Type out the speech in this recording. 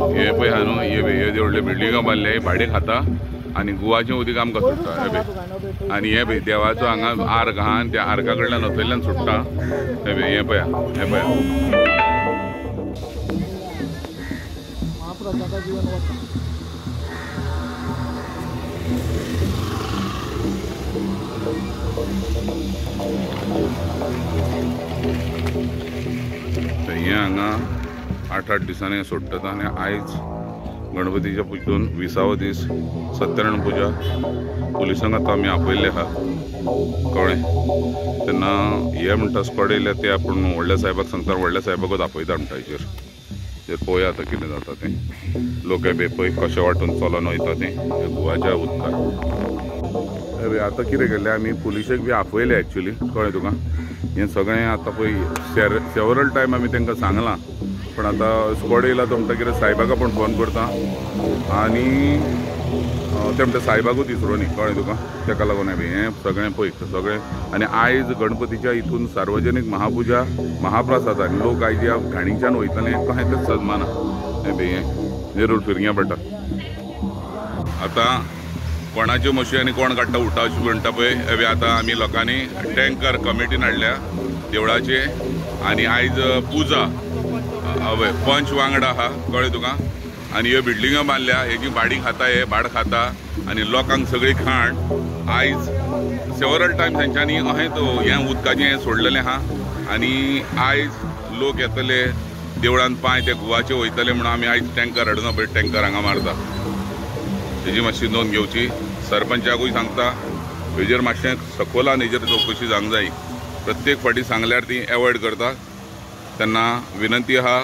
हे पळय हा न्हू, हे हे व्हडले बिल्डिंगा बांदले, भाडें खाता आनी गुवाचें उदीक आमकां सोडटा. हे पळय, आनी हे पळय देवाचो हांगा आर्क आहा आनी त्या आर्का कडल्यान वतल्यान सुट्टा. हे पळय, हे पळया, हे पळया. हे हांगा 8-8 दिसांनी सोडटात आनी आयज गणपतीच्या पुजून 20वो दीस सत्यनारायण पुजा. पुलिसांक आतां आमी आपयल्ले आहा, कळ्ळें. तेन्ना हे म्हणटा स्कॉड येयल्या ते आपूण व्हडल्या साहेबाक सांगता, व्हडल्या साहेबाकूच आपयता म्हणटा. हेचेर पळोवया आतां कितें जाता तें. लोक हे पळय कशें वांटून चलोन वयता तें गुवाच्या उदकाक. आतां कितें केलें आमी पुलिशेक बी आपयले एक्चुली, कळ्ळें तुका. हें सगळें आतां पळय सेवरल टायम आमी तांकां सांगलां, पण आतां स्कॉड येयला तो म्हणटा कितें साहेबाक आपूण फोन करता आनी ते म्हणटा साहेबाकूच इसरो न्ही, कळ्ळें तुका. ताका लागून हें सगळें पळय सगळें. आनी आयज गणपतीच्या हितून सार्वजनीक महापुजा महाप्रसाद आनी लोक आयज ह्या घाणीच्यान वयतले कशें तें सजमाना. हें पळय हें नेरूल फिरग्यां पडटा. आतां कोणाच्यो म्हशी आनी कोण काडटा उठावशी म्हणटा पळय. हे आतां आमी लोकांनी टँकर कमिटीन हाडल्या देवळाचे आनी आयज पुजा हय पंच वांगडा आहा, कळ्ळें तुका. आनी ह्यो बिल्डिंगो बांदल्या, हेजी भाडी खाता, हे भाड खाता आनी लोकांक सगळी खाण. आयज सेवरल टायम तेंच्यांनी अहें तो हें उदकाचें हें सोडलेलें आहा आनी आयज लोक येतले देवळान पांय ते गुवाचे वयतले म्हणून आमी आयज टँकर हाडून पळय टँकर हांगा मारता. हेजी मातशी नोंद घेवची. सरपंचाकूय सांगता हेजेर मातशें सखोलान हेजेर चवकशी जावंक जाय. प्रत्येक फावटी सांगल्यार ती एवॉयड करता. तेन्ना विनंती आहा